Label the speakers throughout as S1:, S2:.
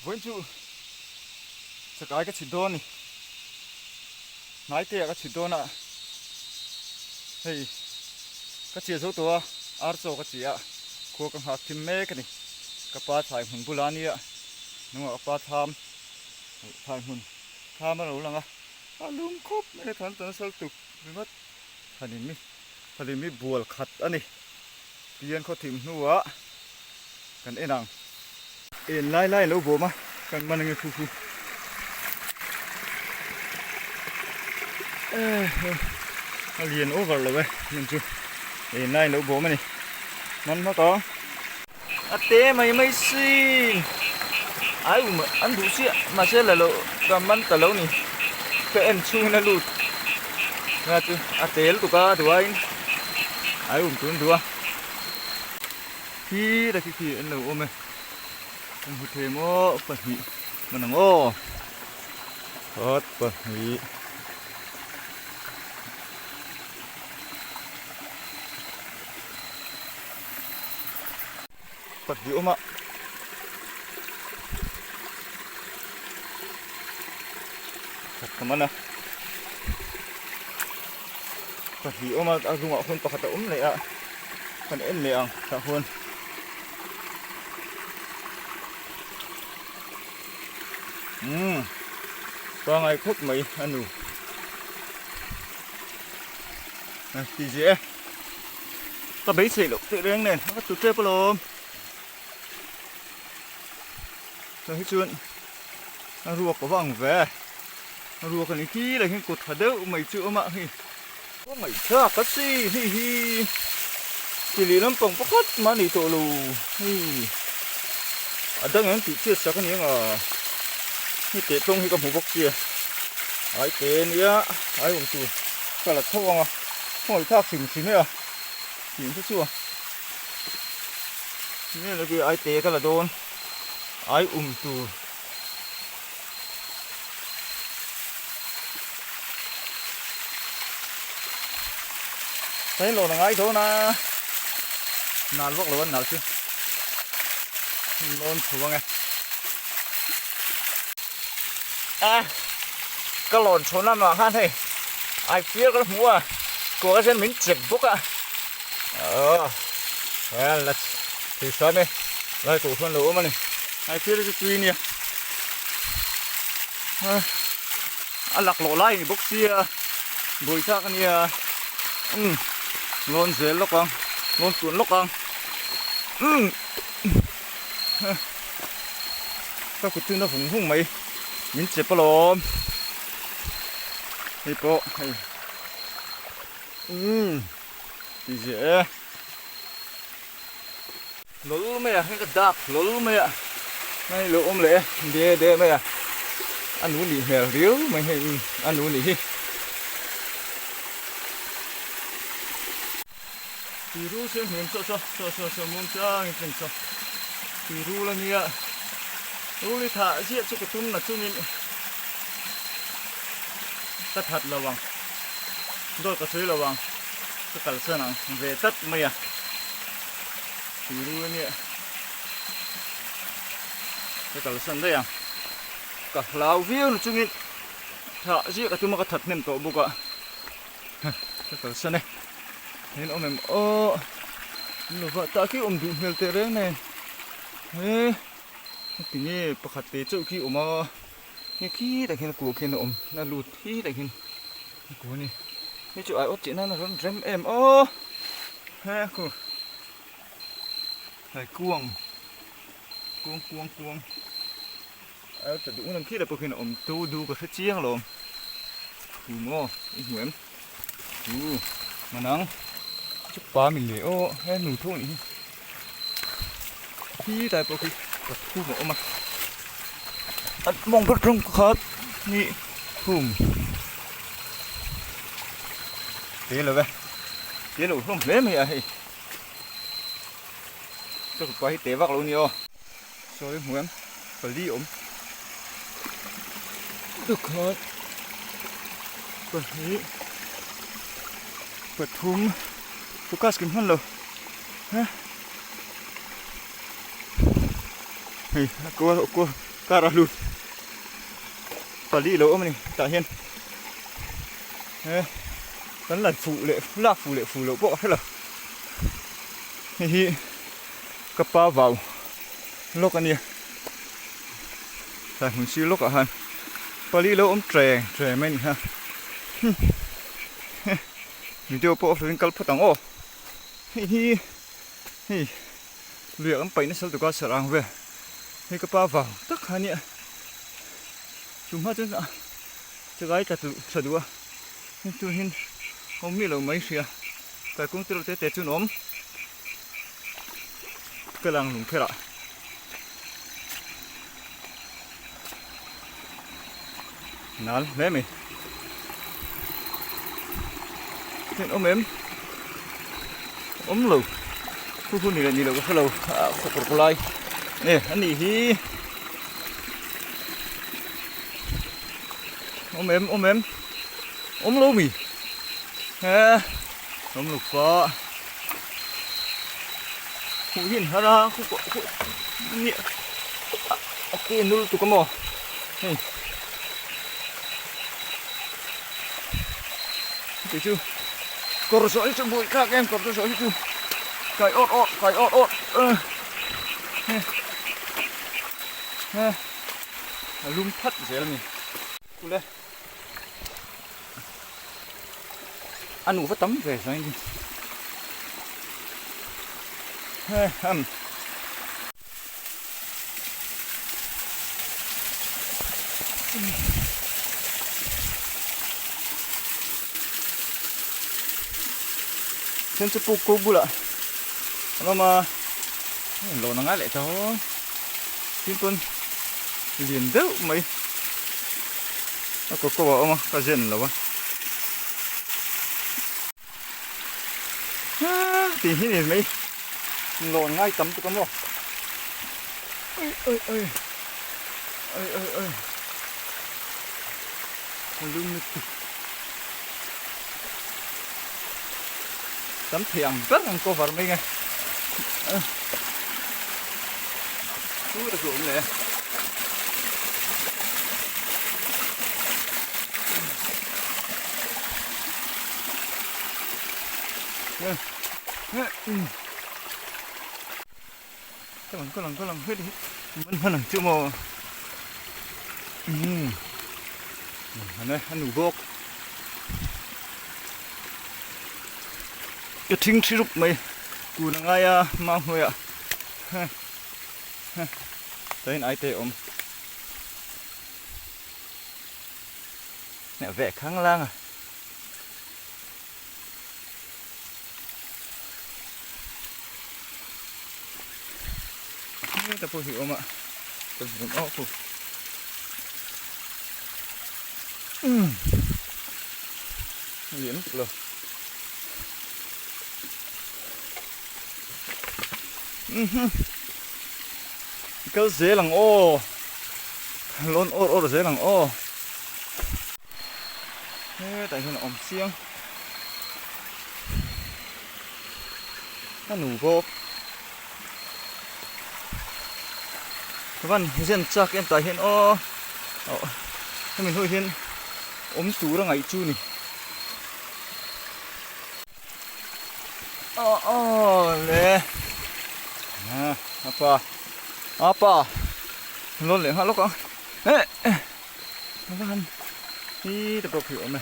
S1: Vawiin chu chakai ka chhit dawn a ni. Hnai te ah ka chhit dawn a, hei ka chiah zo tawh a, ar chaw ka chiah a, khua ka nghak thim mek a ni. Ka pa thlai hmun bulah a nia, hnungah ka pa thlam thlai hmun thlam a lo lang a, a lum khawp mai a, thlan tan a sal tuk ringawt. Thalim hi thalim hi bual khat a ni. Pian khaw thim hnuah kan en ang. En lai lai lo bawm a, kan man ange khu khu. A lian over lo e, hmun chu en lai lo bawm a ni. Man hmak ang. A te mai mai sin. Ai um an duh chiah mahse la lo ka man ta lo ni. Ka en chhungin a lut. Nga chu a tel tuk a duain ai um tun duh a. Khi ta khi khi an lo awm e. Kan hmu thei maw pahnih man ang aw. Khat pahnih. Pahnih awm a. Khat ka man a. Pahnih awm a a zungah khuan pakhat a awm leh a kan en leh ang tah khuan. Umm pangai khawp mai a nu a ti zia e ka beisei loh teh reng nen a ka tu tep alawm tah hi chuan a ruak a va ang ve a ruak a ni khi lah hian kut tha deuh mai chu a awm a hei a ngaihthlak a si hei hi ti leh lampang pakhat mah a ni tawh lo hei a dang em tih chhiat sak a ni ang a hei teh tawng hi ka hmu bawk sia ai te nia ai awm tur ka la tho ang a ngaihthlak hrim hrim e a tih te chu a nge la khi ai te ka la dawn ai um tur. Hei lawn a ngai dawn a nal vak lo a nal chu lawn chho ang e a ka lawn chho na mah khan hei ai fiar ka hmu a kuah hian min chep bawk a aw la thei hram e lai koh chuan lo awm a ni ai fiar chu tui nia a laklawh lai a ni bawk sia buaithlak a nia umm lawn zel lawk ang lawn tun lawk ang umm ka kut chu na vung vung mai min chep alawm hei pawh hei umm ti ziah e Hlawl mai a, hei ka dak hlawl mai a, hei lo awm leh e, de de mai a, a nu nih hmel riau mai hei a nu nih hi. Tui rul sen hnem saw saw saw saw saw muang changin chen saw tui rul a nia, rul hi thah ziah chu ka tum na chungin ka that lo ang, dawt ka sawi lo ang, ka kalsan ang ve tlat mai a. Tui ru ania ka kalsan daih a ka hlau viau na chungin thah ziah ka tum a ka that hnem tawh bawk a ka kalsan e heng awm em aw an lo vah tak hi awm duh hmel teh reng nen he heti nge pakhat te chauh khi awm a hei khi tak hian a kuah khian a awm a lut hi tak hian a kuah a ni hei chu ai awt tih nan a rawn rem em aw he khu. Hei kuang kuang kuang kuang a ta duh lam khi lah pawh khian a awm tu du ka hre chiang alawm thu maw i hmu em thu manang chu pa min leh aw he nu tho anih hi khi tlai pawh khi pathum a awm a an mawng ber ṭawng pakhat hnih thum te lo ve te lo hlawm hle mai a hei. Chaw pa hi teh vak lo a ni aw. Sawi hmu em pali awm pakhat pahnih pathum focus kim hman lo he hei a kual a kual. Car a lut pali lo awm a ni tah hian he kan la fuh leh lak fuh leh fuh loh pawh ka hre lo hei hi ka pa vau lawk a nia tlai hmun sir lawkah khan pali lo awm ṭeng ṭeng mai a ni kha video pawh a hrilhin kal phawt ang aw hei hi hei Luiah kan paih nasa lutuk a sarh ang vel hei ka pa vang tak kha ania chu hma chuan a chakai tla tlu tha duh a hei chu hin awm miah lo mai hria kaikung te reuh te te chu an awm ka lang lung kher ah. Nal hle mai. Heng awm em? Awm lo. Khu khu ni leh ni lo ka hre lo. Ah khaw kawr lai. E a nih hi. Awm em awm em? Awm lo mi? He awm lo pa. Hmuh hi an har a khu khu ni a ke nul tuk a maw hei heti chu kawr zawh hi chu buai thlak em kawr zawh hi chu kai awt awt kai awt awt he a lum phat zel a ni kule. A nu va tam ve zain hi. He am. Then chu puk ko bulah an awm a, lawn a ngai leh dawn. Tin pawn lian deuh mai a kaw kaw ah a awm a ka zen lo a tih hi ni mai lawn ngai tam tuk a maw oi oi oi oi oi oi a lum lutuk tam thei ang ber ang cover mai nge chu ta chu awm leh ka lang ka lang ka lang heti man hman ang chu maw umm han e a nu bawk ka thing thi rup mai kun a ngai a mau hnuaiah tah hian ai te a awm veh khang lang a. Heta pawh hi a awm a ka hmu awk u umm a lian lutuk lo umm kal zel ang aw lawn awr awr zel ang aw. Hetah hian a awm chiang a nu bawk van zen chak em tah hian aw hemi hnuah hian awm tur a ngaih chu ni aw aw le a pa a pa lawn leh nghal lawk ang eh. A va han hi ta pawh khi awm e.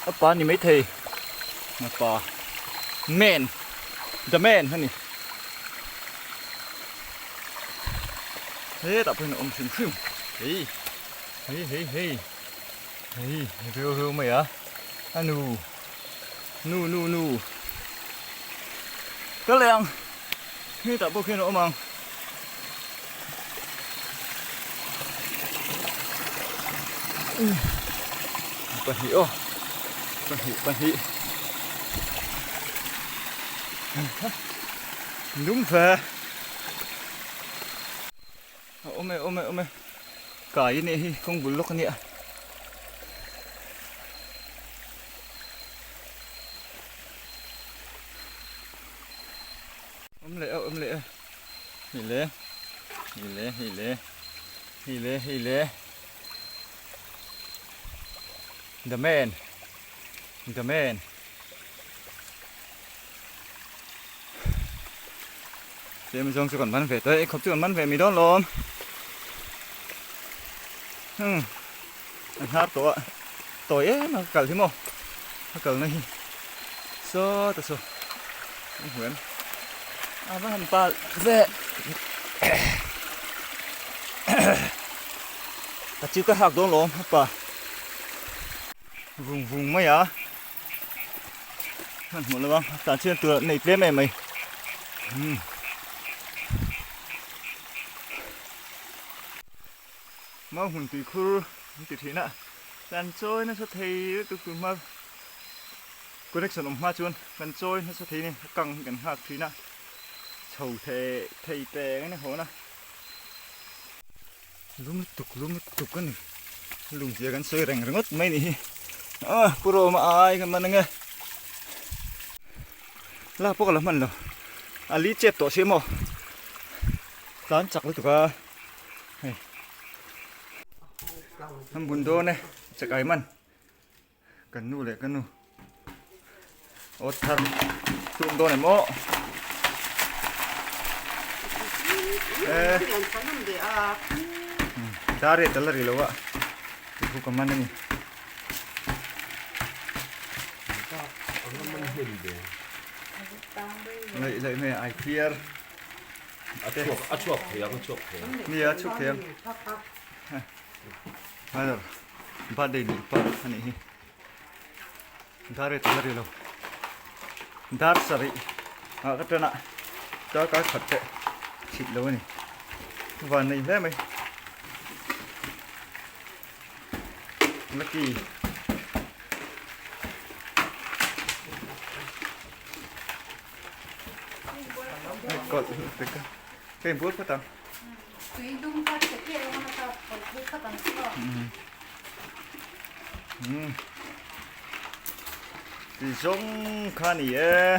S1: A pa ni maithei. A pa. Man. The man a ni. Hetah pawhin a awm hrim hrim. Hei. Hei hei hei. Hei reu reu mai a. A nu. Nu nu nu. Ka leh ang. Hetah pawh khian a awm ang. Pahnih aw pahnih pahnih lung ve a awm e awm e awm e kai a nih hi kawng bul lawk a nia. Awm leh a awm leh a ni le. Hei le hei le hei le hei le The man The man Tlem zawng chu kan man ve tawh e, khawp chu kan man ve mai dawn lawm. Hmm a hnar tawh a tawi em a ka kal hi maw ka kalna hi saw ta saw an hmu em a va han pal ve ka chu ka hak dawn lawm a pa vung vung mai a hman hmuh lo a tah chuan tur nei tlem em mai hmm. Mau hmun tui khur an ti thin a, kan chawi nasa thei lutuk tur hma connection awm hma chuan kan chawi nasa thei a ni, a kang hi kan nghak thin a, chho thei thei peng a ni hawn a, lum lutuk lum lutuk a ni, lum zia kan sawi reng ringawt mai a nih hi, ah pu Roma ai kan man ange, la pawh ka la hman lo, a li chep tawh si maw, tlan chak lutuk a. Hei an bun dawn e chakai man kan nu leh ka nu awt thar tum dawn em aw eh dar e tal a ri lo a thu ka man a ni laih laih mai ai clear
S2: A chhuak a chhuak thei ang a chhuak thei ang.
S1: Nia a chhuak thei ang. Father birthday ni pa a nih hi. Dar e tala ri lo. Dar sarih ah ka tan a darkar khat pawh chhit lo a ni. Van nei hle mai. Lucky. Hei bur phawt ang.
S3: Tui dum kha che che ang a ta phawt bur phawt ang chu.
S1: Ti zawng kha ni e.